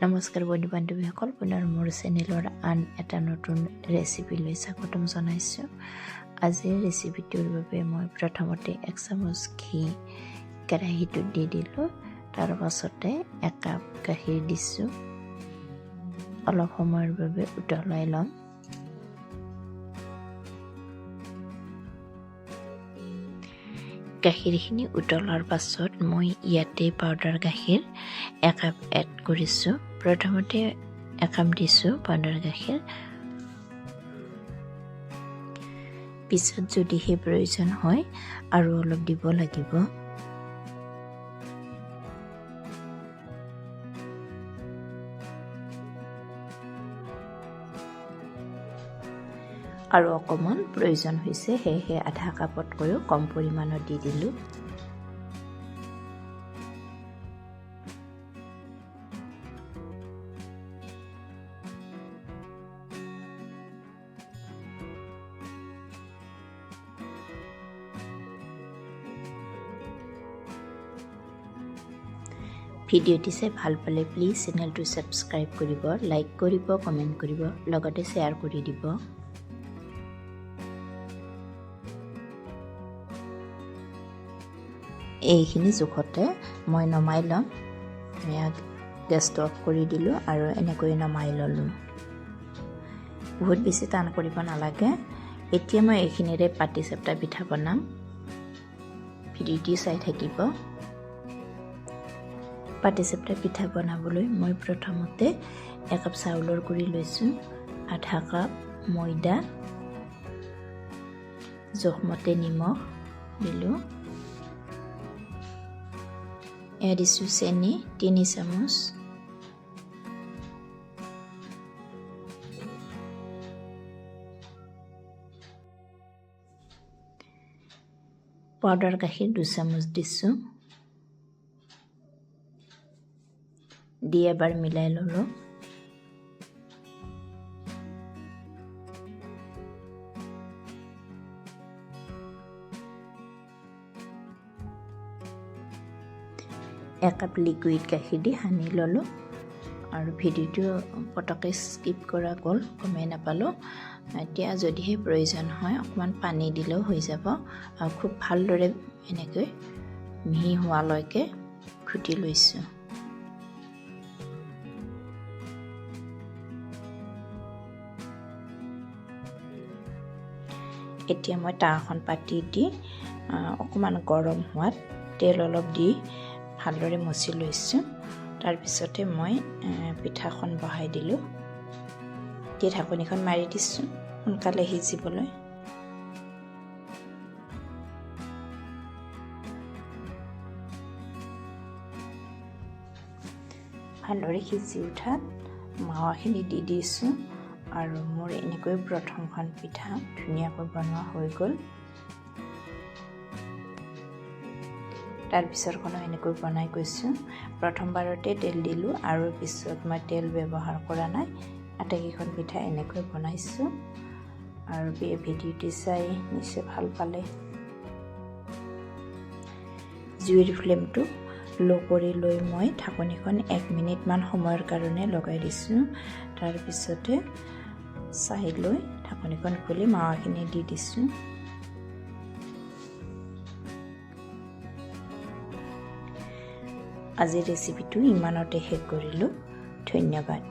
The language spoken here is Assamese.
নমস্কাৰ বন্ধু বান্ধৱীসকল, পুনৰ মোৰ চেনেলৰ আন এটা নতুন ৰেচিপিলৈ স্বাগতম জনাইছোঁ। আজিৰ ৰেচিপিটোৰ বাবে মই প্ৰথমতে এক চামুচ ঘি কেৰাহীটোত দি দিলোঁ। তাৰ পাছতে একাপ গাখীৰ দিছোঁ। অলপ সময়ৰ বাবে উতলাই ল'ম। গাখীৰখিনি উতলাৰ পাছত মই ইয়াতে পাউডাৰ গাখীৰ একাপ এড কৰিছোঁ। প্ৰথমতে একাপ দিছোঁ পাউডাৰ গাখীৰ। পিছত যদিহে প্ৰয়োজন হয় আৰু অলপ দিব লাগিব। আৰু অকণমান প্ৰয়োজন হৈছে, সেয়েহে আধা কাপতকৈও কম পৰিমাণত দি দিলোঁ। ভিডিঅ'টি চাই ভাল পালে প্লিজ চেনেলটো ছাবস্ক্ৰাইব কৰিব, লাইক কৰিব, কমেণ্ট কৰিব, লগতে শ্বেয়াৰ কৰি দিব। এইখিনি জোখতে মই নমাই ল'ম। ইয়াক গেছটো অফ কৰি দিলোঁ আৰু এনেকৈ নমাই ল'লোঁ। বহুত বেছি টান কৰিব নালাগে। এতিয়া মই এইখিনিৰে পাটিসাপটা পিঠা বনাম। ভিডিঅ'টি চাই থাকিব। পাটিসাপটা পিঠা বনাবলৈ মই প্ৰথমতে একাপ চাউলৰ গুড়ি লৈছোঁ, আধা কাপ ময়দা, জোখমতে নিমখ দিলোঁ। এয়া দিছোঁ চেনি 3 চামুচ, পাউডাৰ গাখীৰ 2 চামুচ দিছোঁ। দি এবাৰ মিলাই ল'লোঁ। একাপ লিকুইড গাখীৰ দি সানি ল'লোঁ। আৰু ভিডিঅ'টো পটককৈ স্কিপ কৰা গ'ল, গমেই নাপালোঁ। এতিয়া যদিহে প্ৰয়োজন হয় অকণমান পানী দিলেও হৈ যাব। আৰু খুব ভালদৰে এনেকৈ মিহি হোৱালৈকে ঘুটি লৈছোঁ। এতিয়া মই তাৱাখন পাতি দি অকণমান গৰম হোৱাত তেল অলপ দি ভালদৰে মচি লৈছোঁ। তাৰপিছতে মই পিঠাখন বহাই দিলোঁ। দি ঢাকনিখন মাৰি দিছোঁ সোনকালে সিজিবলৈ। ভালদৰে সিজি উঠাত মাৱাখিনি দি দিছোঁ। আৰু মোৰ এনেকৈ প্ৰথমখন পিঠা ধুনীয়াকৈ বনোৱা হৈ গ'ল। তাৰপিছৰখনো এনেকৈ বনাই গৈছোঁ। প্ৰথমবাৰতে তেল দিলোঁ আৰু পিছত মই তেল ব্যৱহাৰ কৰা নাই। আটাইকেইখন পিঠা এনেকৈ বনাইছোঁ। আৰু ভিডিঅ'টি চাই নিশ্চয় ভাল পালে। জুইৰ ফ্লেমটো ল' কৰি লৈ মই ঢাকনিখন 1 মিনিটমান সময়ৰ কাৰণে লগাই দিছোঁ। তাৰপিছতে চাই লৈ ঢাকনিখন খুলি মাৱাখিনি দি দিছোঁ। আজিৰ ৰেচিপিটো ইমানতে শেষ কৰিলোঁ। ধন্যবাদ।